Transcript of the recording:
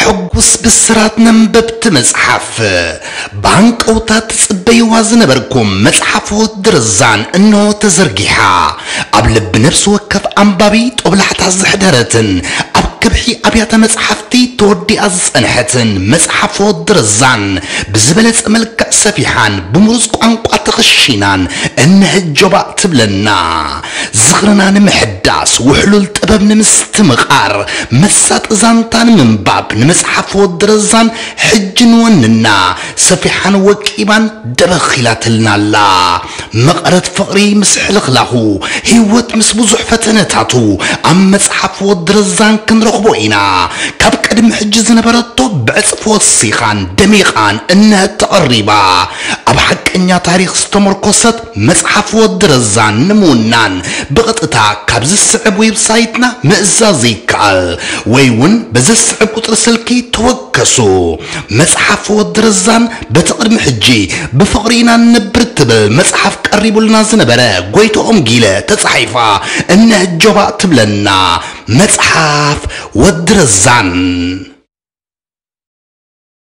ሕጉስ ብስራት ነንበብቲ መጽሓፍ። ብሃንቀውታ ትጽበይዋ ዝነበርኩም መጽሓፍ ወዲ ረዛን እንሆ ተዘርጊሓ። ኣብ ልቢ ነፍሲ ወከፍ ኣንባቢ ጦብላሕታ ዘሕደረትን ኣብ ከብሒ ኣብያተ መጽሓፍቲ ተወዲኣ ዝጸንሐትን መጽሓፍ ወዲ ረዛን ብዝበለጸ መልክዕ ሰፊሓን ብምሩጽ ቋንቋ ተኸሺናን እነሀ ጆባእ ትብለና። ዝኽርና ንምሕዳስ፣ ውሕሉል ጥበብ ንምስትምቓር፣ መሳጢ ዛንታ ንምንባብ ንመጽሓፍ ወዲ ረዛን ሕጂ ንወንና። ሰፊሓን ወቂባን ደበኽ ኢላትልና ኣላ። መቐረት ፍቕሪ ምስ ሕልኽላኹ፣ ህይወት ምስ ብዙሕ ፈተነታቱ፣ ኣብ መጽሓፍ ወዲ ረዛን ክንረኽቦ ኢና። ካብ ቅድሚ ሕጂ ዝነበረቶ ብዕጽፊ ወሲኻን ደሚቓን እነሀ ተቐሪባ። ኣብ ሓቀኛ ታሪኽ ዝተመርኮሰት መጽሓፍ ወዲ ረዛን ንምውናን ብቐጥታ ካብ ዝስዕብ ዌብሳይትና ምእዛዝ ይከኣል፣ ወይ እውን በዘስዕብ ቁጽሪ ስልኪ ተወከሱ። መጽሓፍ ወዲ ረዛን በቲ ቅድሚ ሕጂ ብፍቕሪ ኢና ንነብር ትብል መጽሓፍ ቀሪቡልና ዝነበረ ጎይትኦም ጊለ ተጻሒፋ እነሀ ጆባእ ትብለና መጽሓፍ ወዲ ረዛን።